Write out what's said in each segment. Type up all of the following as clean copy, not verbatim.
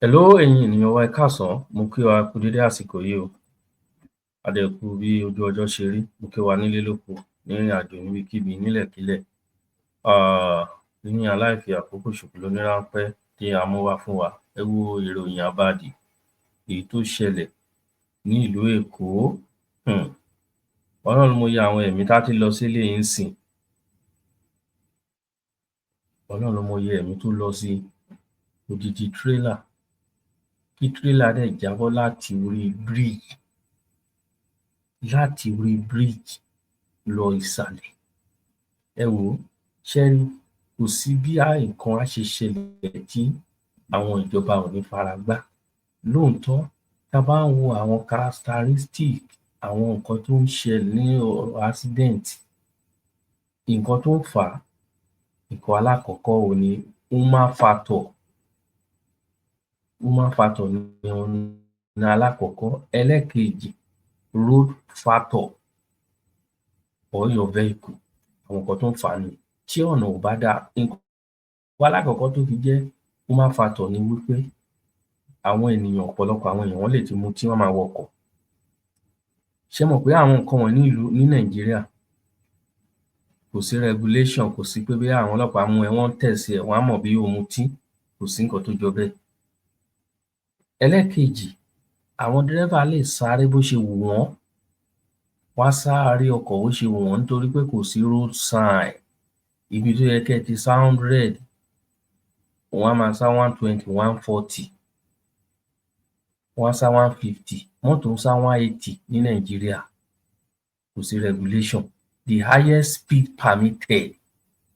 Hello, ẹ̀yin ènìyàn wa, ẹ káàsán. Mo kí wa kú dédé àsìkò yìí o. A dẹ̀ kú bí ojú ọjọ́ ṣe rí. Mo kí wa nílé lóko, nírìn àjò, níbikíbi, nílẹ̀kílẹ̀, ní aláìfi àkókò ṣòfò lóní ráńpẹ́ tí a mú wá fún wa. Ẹ wo ìròyìn àbàdì èyí tó ṣẹlẹ̀ ní ìlú Èkó. Ọlọ́run ló mọye àwọn ẹ̀mí tá ti lọ séléyìí ńsìnyí. Ọlọ́run ló mọye ẹ̀mí tó lọ sí. Odidi trailer, kí trailer dẹ̀ jábọ́ láti orí bridge, láti orí bridge lọ ìsàlẹ̀. Ẹ wò ó, ṣẹ́ ẹ rí, kò sí bí nǹkan á ṣe ṣẹlẹ̀ tí àwọn ìjọba ò ní fara gbá. Lóòótọ́, tá a bá ń wo àwọn characteristic, àwọn nǹkan tó ń ṣẹlẹ̀ ní ọ̀rọ̀ accident, nǹkan tó ń fà á, nǹkan alákọ̀ọ́kọ́ òhun ni human factor. Human factor ni alákọ̀ọ́kọ́. Ẹlẹ́ẹ̀kejì, road factor or your vehicle. Àwọn nǹkan tó ń fà á nìyẹn. Tí ọ̀nà ò bá dáa, nǹkan alákọ̀ọ́kọ́ tó fi jẹ́ human factor ni wí pé àwọn ènìyàn, ọ̀pọ̀lọpọ̀ àwọn èèyàn, wọ́n lè ti mutí, wọ́n máa wakọ̀. Ṣẹ́ ẹ mọ̀ pé àwọn nǹkan wọ̀nyí ní ìlú, ní Nàìjíríà, kò sí regulation, kò sí pé bóyá àwọn ọlọ́pàá mú ẹ, wọ́n ń test ẹ, wọ́n á mọ̀ bóyá o mutí. Kò sí nǹkan tó jọ bẹ́ẹ̀. Ẹlẹ́ẹ̀kejì, àwọn dírẹ́fà lè sáré bó ṣe wù wọ́n, wọ́n á sáré ọkọ̀ bó ṣe wù wọ́n nítorí pé kò sí road sign. Ibi tó yẹ kẹ́ ẹ ti sá 100, wọ́n á máa sá 120, 140, wọ́n á sá 150, mọ́tò ń sá 180 ní Nàìjíríà. Kò sí regulation. The highest speed permitted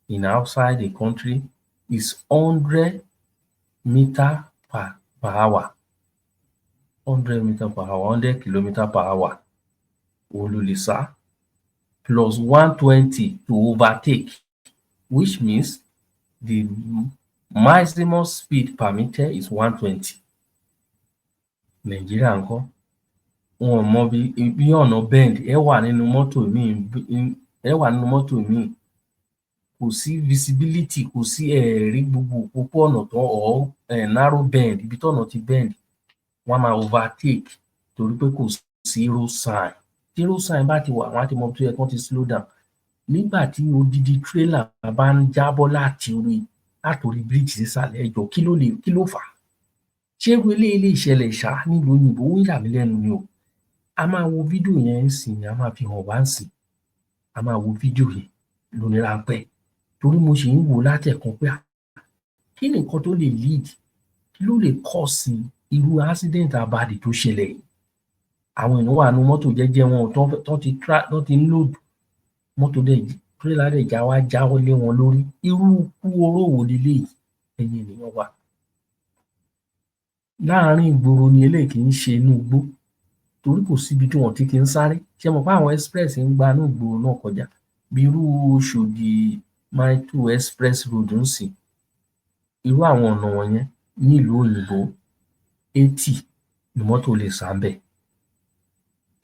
in outside the country is 100 meter per hour, 100 meter per hour, 100 kilometre per hour òhun lo lè sá, plus 120 to overtake, which means the maximum speed permitted is 120. Nàìjíríà ńkọ́? Wọn ò mọ bí ọ̀nà bend. Ẹ́ wà nínú mọ́tò míì, ẹ́ wà nínú mọ́tò míì, kò sí visibility, kò sí, ẹ ẹ̀ rí gbogbo òpópó-ọ̀nà tán or narrow bend, ibi tọ́nà ti bend, wọ́n á máa overtake torí pé kò sí road sign. Tí road sign bá ti wà, wọ́n á ti mọ ibi tó yẹ kán ti slow down. Nígbà tí odidi trailer bá ń jábọ́ láti orí bridge sísàlẹ̀, ẹ jọ̀ọ́, kí ló fà á? Ṣé irú eléyìí lè ṣẹlẹ̀ ṣá nílùú òyìnbó? Ó ń yà mí lẹ́nu ni o. A máa wo fídíò yẹn nísìnyí, a máa fi hàn wá nísìnyí. A máa wo fídíò yẹn lóní ráńpẹ́ torí mo ṣì ń wò ó látẹ̀ẹ̀kan pé kí ni nǹkan tó lè lead, kí ló lè cause irú accident àbàdì tó ṣẹlẹ̀ yìí? Àwọn èèyàn wà nínú mọ́tò jẹ́jẹ́ wọn, tán ti ń load mọ́tò, dẹ̀ trailer dẹ̀ já wá jáwọ́ lé wọn lórí. Irú ikú oró wo leléyìí, ẹ̀yin ènìyàn wa? Láàárín ìgboro ni eléyìí, kì í ṣe inú igbó, torí kò síbi tí wọn ti kí ń sáré. Ṣẹ mọ̀ pé àwọn express ń gba inú ìgboro náà kọjá, bí irú Òṣòdì Mile Two express road ńsìnyí? Irú àwọn ọ̀nà wọ̀nyẹn nílùú òyìnbó, 80 ni mọ́tò lè sá ńbẹ̀,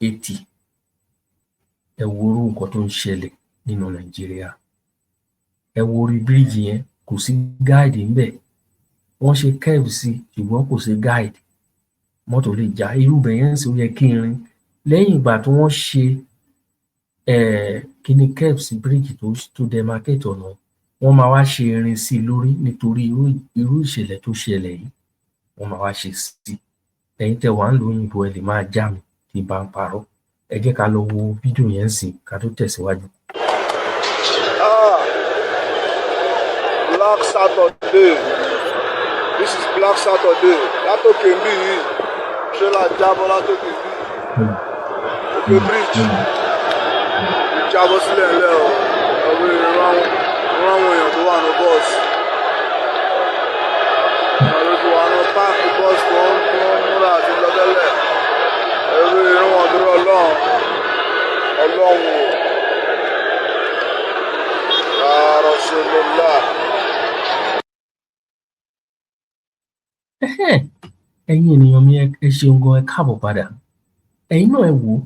80. Ẹ wo irú nǹkan tó ń ṣẹlẹ̀ nínú Nàìjíríà. Ẹ wo orí bíríìjì yẹn, kò sí guide ńbẹ̀. Wọ́n ṣe curve sí, ṣùgbọ́n kò sí guide, mọ́tò lè já. Irú ibẹ̀ yẹn nísìnyí, ó yẹ kí irin, lẹ́yìn ìgbà tí wọ́n ṣe kiní curve sí bíríìjì tó demarcate ọ̀nà, wọ́n máa wá ṣe irin sí i lórí nítorí irú ìṣẹ̀lẹ̀ tó ṣẹlẹ̀ yìí. Wọ́n máa wá ṣe sí i. Ẹ̀yin tẹ́ wà nílùú òyìnbó, ẹ lè máa já mi tí n bá ń parọ́. Ẹ jẹ́ ká lọ wo fídíò yẹn nísìnyí ká tó tẹ̀síwájú. Ah, Black Saturday. This is Black Saturday. Látòkè ń bí yìí, trailer jábọ́ látòkè ń bí. Òkè bridge jábọ́ sílẹ̀ ńlẹ̀ o. Ọ̀rọ̀ ìran àwọn èèyàn tó wà ní bọ́ọ̀sì. Àwọn tó wà ní park bọ́ọ̀sì tó ń múra àti lọ tẹ́lẹ̀. Ẹ̀rọ ìran wọn tó rọ Ọlọ́run. Ọlọ́run o. Ya Rasulullah. Ẹ̀yin ènìyàn mi, ẹ ṣeun gan, ẹ káàbọ̀ padà. Ẹ̀yin náà ẹ wò ó,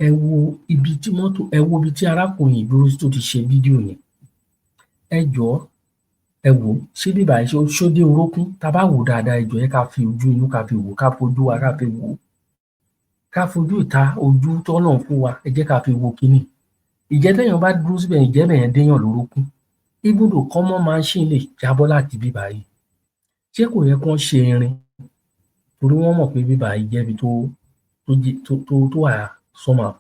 ẹ wo ibi tí mọ́tò, ẹ wo ibi tí arákùnrin yìí dúró sí tó ti ṣe fídíò yẹn. Ẹ jọ̀ọ́. Ẹ wò ó, ṣé ibí bàyìí ṣó dé orókún? Tá a bá wò ó dáadáa, ẹ jọ̀ọ́, ẹ jẹ́ ká fi ojú inú ká fi wò ó, ká fojú wa ká fi wò ó, ká fojú ìta ojú tọ́lọ́run fún wa, ẹ jẹ́ ká fi wo kiní yìí. Ǹjẹ́ téèyàn bá dúró síbẹ̀, ǹjẹ́ ibẹ̀ yẹn déyàn lórókún? Even though common machine lè jábọ́ láti ibí bàyìí. Ṣé kò yẹ kán ṣe irin? Torí wọ́n mọ̀ pé ibí bàyìí jẹ́ ibi tó wà somehow.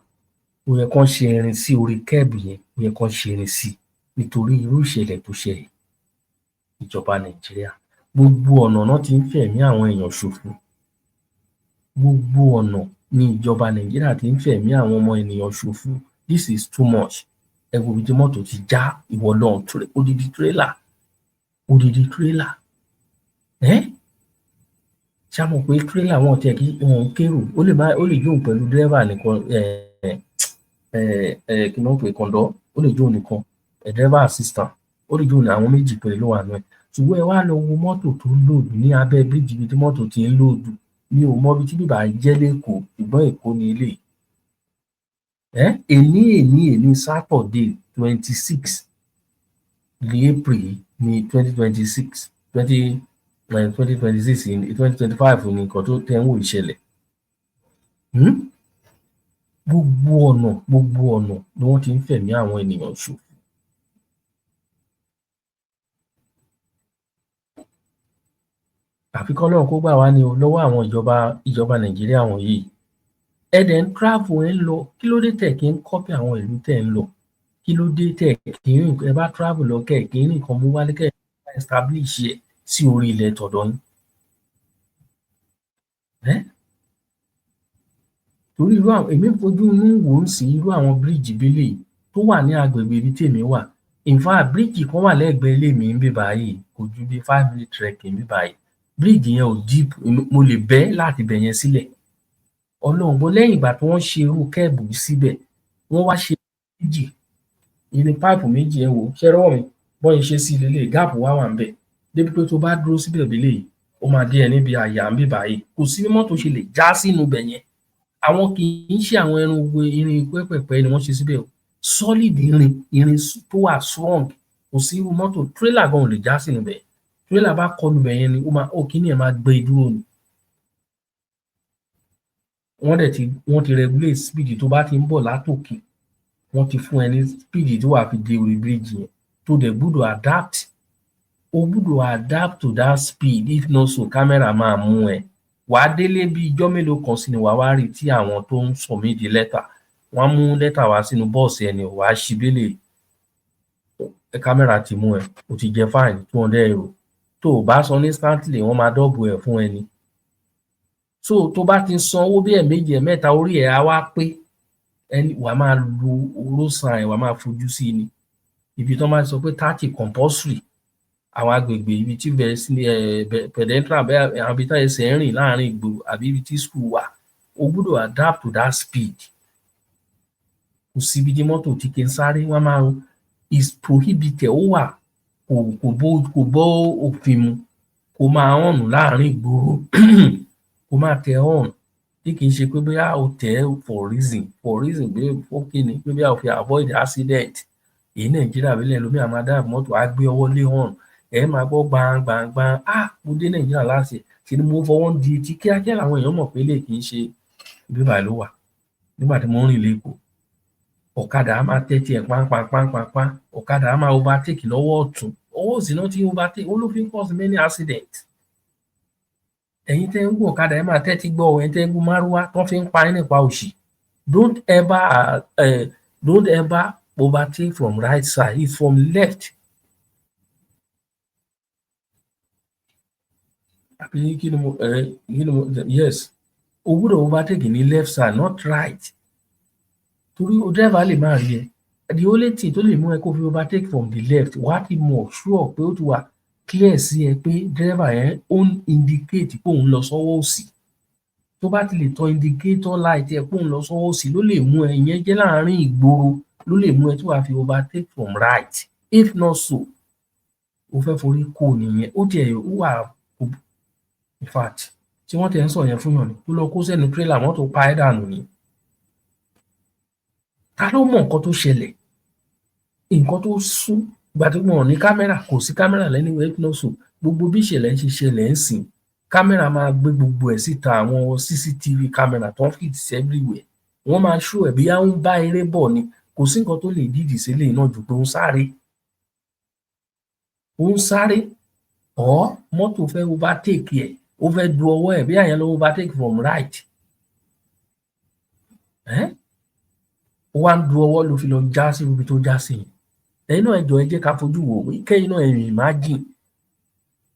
Ó yẹ kán ṣe irin sí orí curb yẹn, ó yẹ kán ṣe irin sí nítorí irú ìṣẹ̀lẹ̀ tó ṣẹlẹ̀. Ìjọba Nàìjíríà, gbogbo ọ̀nà ná ti ń fẹ̀mí àwọn èèyàn ṣòfò. Gbogbo ọ̀nà ni ìjọba Nàìjíríà ti ń fẹ̀mí àwọn ọmọ ènìyàn ṣòfò. This is too much. Ẹ wo ibi tí mọ́tò ti já. Ìwọ Ọlọ́run, odidi trailer, odidi trailer. Ṣé a mọ̀ pé trailer, wọn tiẹ̀ kí wọn ò ń kérò, ó lè má, ó lè jóun pẹ̀lú dírẹ́fà nìkan, kí ni wọ́n ń pè é, kọ̀ǹdọ́, ó lè jóun nìkan, driver assistant, ó lè jóun, àwọn méjì péré ló wà nínú ẹ̀. Ṣùgbọ́n ẹ wá lọ wo mọ́tò tó ń load ní abẹ́ bíríìjì, ibi tí mọ́tò ti ń load. Mi ò mọ ibi tí bíbàyìí jẹ́ l'Ékòó, ṣùgbọ́n Èkó ni eléyìí. Èní èní èní Saturday, 26 ní April ní 2026, 2026, 2025 ní nǹkan tó tẹ́ ń wò yìí ṣẹlẹ̀. Gbogbo ọ̀nà, gbogbo ọ̀nà ni wọ́n ti ń fẹ̀mí àwọn ènìyàn ṣòfò. Àfi kọ́lọ́run kó gbà wá ní o lọ́wọ́ àwọn ìjọba Nàìjíríà wọ̀nyí. Ẹ dẹ̀ ń travel, ẹ̀ ń lọ, kí ló dé tẹ̀ kí ń copy àwọn ìlú tẹ̀ ń lọ? Kí ló dé tẹ̀ kí ń ẹ bá travel lọ, kẹ̀ kí ń rí nǹkan mú wálé, kẹ́ establish ẹ̀ sí orí ilẹ̀ tọ̀dọ̀ yín? Torí irú àwọn, èmi ń fojú inú wò ó ńsìnyí, irú àwọn bíríìjì bí eléyìí tó wà ní agbègbè ibi tí èmi wà. In fact, bíríìjì kan wà lẹ́gbẹ̀ẹ́ ilé mi níbí báyìí, kò ju bí 5 minute trekking níbí báyìí. Bíríìjì yẹn ò deep, mo lè bẹ́ láti ibẹ̀ yẹn sílẹ̀. Ọlọ́run gbọ́, lẹ́yìn ìgbà tí wọ́n ṣe irú curb yìí síbẹ̀, wọ́n wá ṣe méjì, irin pipe méjì. Ẹ wò ó, ṣé ẹ rọ́wọ́ mi bọ́n ṣe ṣé sí leléyìí? Gap wá wà ńbẹ̀ débi pé tó bá dúró síbẹ̀ bí eléyìí, ó máa dé ẹ níbi àyà ńbí báyìí. Kò sí bí mọ́tò ṣe lè já sínú ibẹ̀ yẹn. Àwọn kì í ṣe àwọn irin pẹ́pẹ̀pẹ́ ni wọ́n ṣe síbẹ̀ o, solid irin, irin tó wà strong. Kò sí irú mọ́tò, trailer gan ò lè já sínú ibẹ̀. Trailer bá kọlu ibẹ̀ yẹn ni, ó máa ó kíní ẹ̀ máa gbé e dúró ni. Wọ́n dẹ̀ ti, wọ́n ti regulate speed tó bá ti ń bọ̀ látòkè. Wọ́n ti fún ẹ ní speed tí wàá fi dé orí bíríìjì yẹn, tó dẹ̀ gbúdọ̀ adapt, o gbúdọ̀ adapt to that speed. If not so, camera máa mú ẹ. Wàá délé bí ijọ́ mélòó kan sí ni wàá wá rí tí àwọn tó ń submit lẹ́tà, wọ́n á mú lẹ́tà wá sínú box ẹ ni, wàá ṣí bélè, camera ti mú ẹ, o ti jẹ fine €200. Tó o bá san instantly, wọ́n máa double ẹ̀ fún ẹ ni. So tó bá ti sanwó bí ẹ̀ẹ̀méjì, ẹ̀ẹ̀mẹ́ta, orí ẹ̀ á wá pé ẹni wàá máa lo road sign, wàá máa fojú sí ni. Ibi tán bá ti sọ pé 30 compulsory, àwọn agbègbè ibi tí pedestrian, àwọn ibi tán ẹsẹ̀ ń rìn láàrin ìgboro àbí ibi tí school wà, o gbúdọ̀ adapt to that speed. Kò síbi tí mọ́tò tí kì í sáré. Wọ́n máa is prohibited, ó wà kò bó òfin mu kó máa horn láàrin ìgboro, kó máa tẹ horn tí kì í ṣe pé bóyá o tẹ̀ ẹ́ for reason pé fún kíni, pé bóyá o fi avoid accident. Èyí Nàìjíríà bílẹ̀, ẹlòmíì á máa drive mọ́tò, á gbé ọwọ́ lé horn, ẹ máa gbọ́ gbang gbang gbang. Ah, mo dé Nàìjíríà last year, ṣe ni mo fọwọ́ ń di etí kíákíá làwọn èèyàn mọ̀ pé eléyìí kì í ṣe ibi báyìí ló wà. Nígbà tí mo ń rìn l'Ékòó, ọ̀kadà á máa tẹ́ tiẹ̀ pánpánpánpánpán, ọ̀kadà á máa overtake lọ́wọ́ ọ̀tún, ọwọ́ òsì náà ti ń overtake, ó ló fi ń cause many accident. Ẹ̀yin tẹ́ ń gun ọ̀kadà, ẹ máa tẹ́tí gbọ́ o. Ẹ̀yin tẹ́ ń gun márúwá tán fi ń pa yín nípa òṣì, don't ever overtake from right side, it's from left. Àbí kí ni mo kí ni mo, yes, o gbúdọ̀ overtake ní left side, not right, torí o driver lè má rí ẹ. The only thing tó lè mú ẹ kó fi overtake from the left, wàá ti mọ̀ sure pé ó ti wà clear sí ẹ pé driver yẹn ó ń indicate pé òun lọ sọ́wọ́ òsì. Tó bá ti lè tan indicator light ẹ pé òun lọ sọ́wọ́ òsì, ló lè mú ẹ, ìyẹn jẹ́ láàárín ìgboro, ló lè mú ẹ tí wàá fi overtake from right. If not so, o fẹ́ forí kó nìyẹn. Ó tiẹ̀ ó wà, in fact, tí wọ́n tiẹ̀ ń sọ yẹn fún yàn ni tó lọ kó sẹ́nu trailer, mọ́tò pa ẹ́ dànù ni. Ta ló mọ nǹkan tó ṣẹlẹ̀, nǹkan tó sún Ìgbà tí wọn ò ní camera, kò sí camera lẹ́niwẹ̀ náà, so gbogbo bí ìṣẹ̀lẹ̀ ń ṣe ṣẹlẹ̀ ń sìn, camera máa gbé gbogbo ẹ̀ síta. Àwọn CCTV camera tó ń fit everywhere, wọ́n máa show ẹ̀ bí ó ń bá eré bọ̀ ni. Kò sí nǹkan tó lè dídì sí eléyìí náà ju pé ó ń sáré, ó ń sáré, or mọ́tò fẹ́ overtake ẹ̀, ó fẹ́ du ọwọ́ ẹ̀, bí àyẹn lọ overtake from right, ó wá ń du ọwọ́ ló fi lọ já sí ibi tó já sí yẹn. Ẹ̀yin náà, ẹ jọ̀ọ́, ẹ jẹ́ ká fojú wò ó. Kẹ́yìn náà ẹ imagine,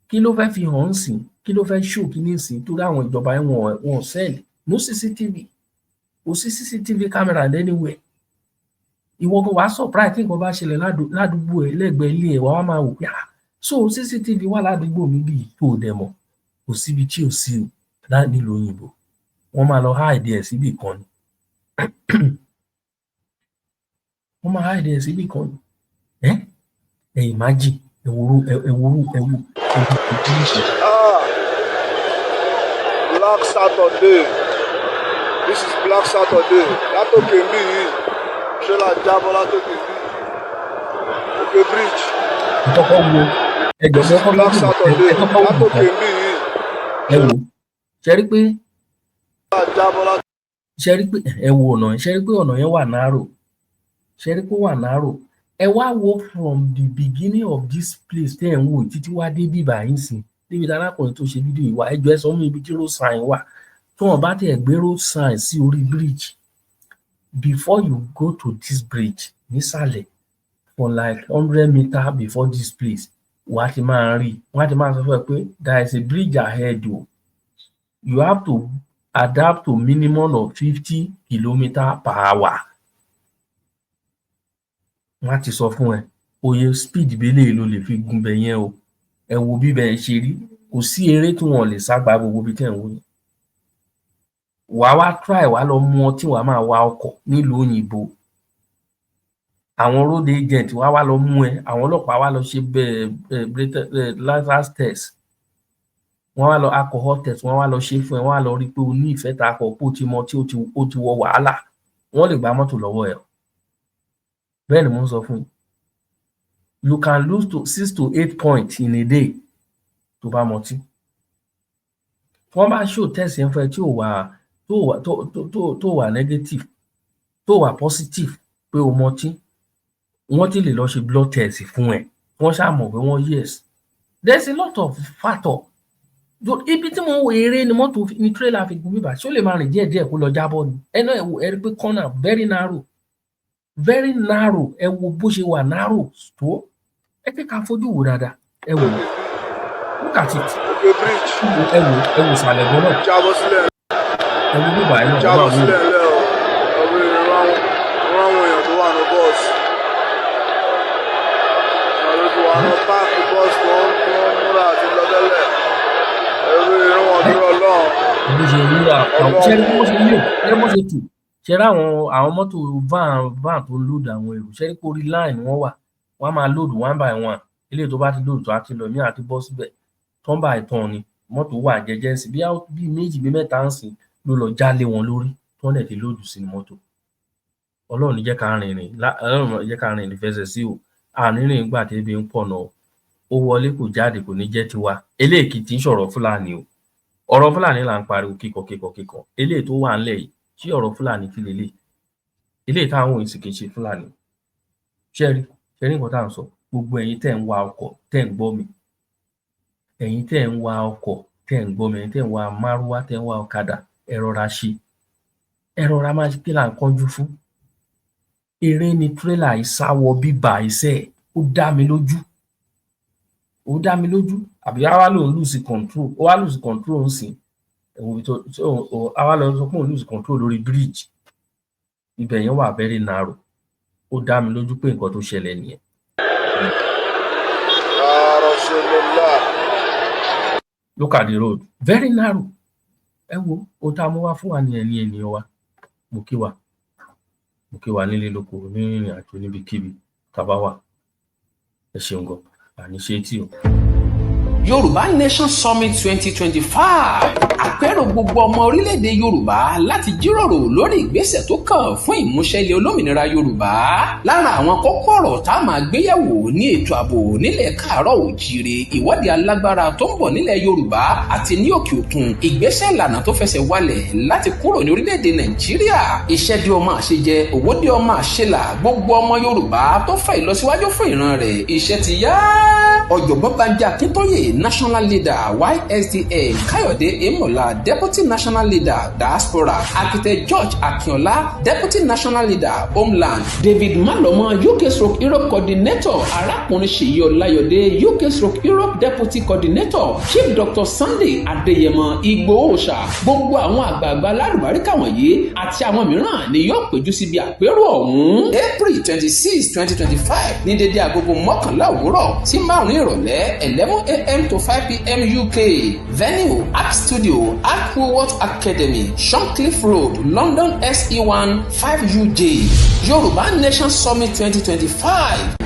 kí ló fẹ́ fi hàn ń sìn? Kí ló fẹ́ show? Kí ní sìn? Torí àwọn ìjọba yẹn, wọn sell no CCTV, kò sí CCTV camera anywhere. Ìwọ gan wàá surprise tí nǹkan bá ṣẹlẹ̀ ládùúgbò ẹ, lẹ́gbẹ̀ẹ́ ilé ẹ, wàá máa wò pé, ah, so CCTV wà ládùúgbò mi bíi tó o dẹ̀ mọ̀. Kò síbi tí ò sí o nílùú òyìnbó. Wọ́n máa lọ hide ẹ̀ síbì kan ni, wọ́n máa hide ẹ̀ síbì kan ni. Ẹ imagine, ẹ worú, ẹ worú, ẹ wo ẹ wo. Ah, Black Saturday. This is Black Saturday. Látòkè ń bí yìí, trailer jábọ́ látòkè ń bí, òkè bridge. Kọ́kọ́ wo ẹjọ́ This is kọ́kọ́ Black Saturday. Ẹ kọ́kọ́ wo Látòkè nǹkan. ń bí yìí, Ẹ wò, ṣe rí pé trailer jábọ́ látòkè. Ṣe rí pé, ẹ wo ọ̀nà yẹn, ṣe rí pé ọ̀nà yẹn wà narrow? Ṣe rí pé ó wà narrow? Ẹ wá wo from the beginning of this place tẹ́ ẹ̀ ń wò títí wá dé bíbà yín sìn, níbi tí arákùnrin tó ṣe fídíò yìí wà. Ẹ jọ̀ọ́, ẹ sọ fún mi ibi tí road sign wà. Tí wọn bá tiẹ̀ gbé road sign sí orí bridge, before you go to this bridge nísàlẹ̀, for like 100 meter before this place, wà á ti máa rí, wọ́n á ti máa sọ fún ẹ pé there is a bridge ahead o, you have to adapt to minimum of 50 kilometre per hour. Wọ́n á ti sọ fún ẹ oye speed bẹ́lẹ̀ ló lè fi gun bẹ̀ yẹn o. Ẹ wo bí bẹ́ẹ̀ ṣe rí. Kò sí eré tí wọn ò lè sá gba gbogbo ibi tẹ́ ẹ̀ ń wò yẹn. Wàá wá try, wàá lọ mu ọtí, wàá máa wa ọkọ̀ nílùú òyìnbó, àwọn road agent wá wá lọ mú ẹ, àwọn ọlọ́pàá wá lọ ṣe bẹ́ẹ̀ test, wọ́n wá lọ alcohol test, wọ́n wá lọ ṣe fún ẹ, wọ́n wá lọ rí i pé o ní ìfẹ́ ta akọ̀, pé o ti mọ tí o ti wọ wàhálà, wọ́n lè gba mọ́tò lọ́wọ́ ẹ. Bẹ́ẹ̀ ni mo ń sọ fún yín. You can lose to 6 to 8 points in a day tó bá mọtí. Tí wọ́n bá show test yẹn fún ẹ, tí ò wà tó wà tó tó tó wà negative, tó wà positive pé o mọtí, wọ́n ti lè lọ ṣe blood test fún ẹ, wọ́n ṣáà mọ̀ pé wọ́n, yes, there is a lot of factor. Ibi tí mo ń wo, eré ni mọ́tò ní trailer fi gun bíbà. Ṣé ó lè máa rìn díẹ̀ díẹ̀ kó lọ jábọ́ ni? Ẹ náà ẹ wò, ẹ rí pé corner very narrow, very narrow. Ẹ wo bó ṣe wà narrow tó. Ẹ jẹ́ ká fojú wò dáadáa. Ẹ wò, look at it. Òkè bridge. Ẹ wò, ẹ wò sàlẹ̀ gan náà. Jábọ́ sílẹ̀. Ẹ wo bíbà ẹ náà, ẹ Jábọ́ máa wò. sílẹ̀ lẹ́ o. Ọ̀rẹ́ ìran àwọn èèyàn tó wà ní bọ́ọ̀sì, àwọn tó wà ní páàkì bọ́ọ̀sì tó ń múra àti lọ tẹ́lẹ̀, ẹ̀rọ ìran wọn dúró lọ́hùn. Bó ṣe rí àwọn, ṣe rí bó ṣe lò, ṣe rí bó ṣe tù, ṣe rí àwọn mọ́tò van tó ń load àwọn èrò, ṣe rí pé orí line wọ́n wà? Wọ́n á máa load one by one. Eléyìí tó bá ti load tó á ti lọ ní àti bọ́ síbẹ̀, turn by turn ni mọ́tò wà jẹ́jẹ́ ń sìn. Bí méjì bí mẹ́ta ń sìn ló lọ já lé wọn lórí tí wọ́n dẹ̀ ti load sínú mọ́tò. Ọlọ́run ní jẹ́ ká rìnrìn, Ọlọ́run jẹ́ ká rìnrìn fẹsẹ̀ sí o. Àní rìn nígbà tébi ń pọ̀nà o. Ó wọlé kò jáde, kò ní jẹ́ tiwa. Eléyìí kì í ṣọ̀rọ̀ Fúlàní o. Ọ̀rọ̀ Fúlàní là ń pariwo kíkan kíkan kíkan. Eléyìí tó wà ńlẹ̀ yìí, ṣé ọ̀rọ̀ Fúlàní kí leléyìí? Eléyìí táwọn wò yìí sì kì í ṣe Fúlàní. Ṣé ẹ rí? Ṣé ẹ rí nǹkan tá à ń sọ? Gbogbo ẹ̀yin tẹ́ ń wa ọkọ̀ tẹ́ ń gbọ́ mi, ẹ̀yin tẹ́ ń wa ọkọ̀ tẹ́ ń gbọ́ mi, ẹ̀yin tẹ́ ń wa márúwá, tẹ́ ń wa ọ̀kadà, ẹ rọra ṣe, ẹ rọra máa ṣe. Kí là ń kánjú fún? Eré ni tírélà yìí sá wọ bíbà iṣẹ́. Ó dá mi lójú, ó dá mi lójú. Àbí á wá lóun lose control, ó wá lose control ń sìn, á wá lọ sọ pé òun lose control lórí bridge. Ibẹ̀ yẹn wà very narrow. Ó dá mi lójú pé nǹkan tó ṣẹlẹ̀ nìyẹn. Ya Rasulullah. Look at the road, very narrow. Ẹ wo ohun tá a mú wá fún wa nìyẹn ní ènìyàn wa. Mo kí wa, mo kí wa nílé lóko, ní ìrìn àjò, níbikíbi tá a bá wà. Ẹ ṣeun gan, àní ṣe tí o. Yorùbá Nation Summit 2025, àpérò gbogbo ọmọ orílẹ̀-èdè Yorùbá láti jíròrò lórí ìgbésẹ̀ tó kàn fún ìmúṣẹ ilẹ̀ olómìnira Yorùbá. Lára àwọn kókó ọ̀rọ̀ tá a máa gbéyẹ̀wò ní ètò ààbò nílẹ̀ káàárọ̀ òjíire, ìwọ́de alágbára tó ń bọ̀ nílẹ̀ Yorùbá àti ní òkè òkun, ìgbésẹ̀ ìlànà tó fẹsẹ̀ walẹ̀ láti kúrò ní orílẹ̀-èdè Nàìjíríà, iṣẹ́ dé ọmọ àṣejẹ, òwò dé ọmọ àṣelà. Gbogbo ọmọ Yorùbá tó fẹ́ ìlọsíwájú fún ìran rẹ̀, iṣẹ́ ti yá. Ọ̀jọ̀gbọ́n Banji Akíntóyè, national leader YSDM, Káyọ̀dé Emola, deputy national leader, diaspora, Architect George Akínọlá, deputy national leader, homeland, David Malomo, UK/Europe coordinator, arákùnrin Ṣèyí Ọláyọ̀dé, UK/Europe deputy coordinator, Chief Dr Sunday Adéyẹmọ Ìgbòho-ṣà. Gbogbo àwọn àgbààgbà alálùbáríkà wọ̀nyí àti àwọn mìíràn ni yóò péjú síbi àpérò ọ̀hún. April 26, 2025 ní dédé agogo 11 òwúrọ̀ sí 5 ìrọ̀lẹ́, 11 a.m. to 5 p.m. UK. Venue: Act Studio, Ackworth Academy, Shorncliffe Road, London, SE1 5UJ. Yorùbá Nation Summit 2025.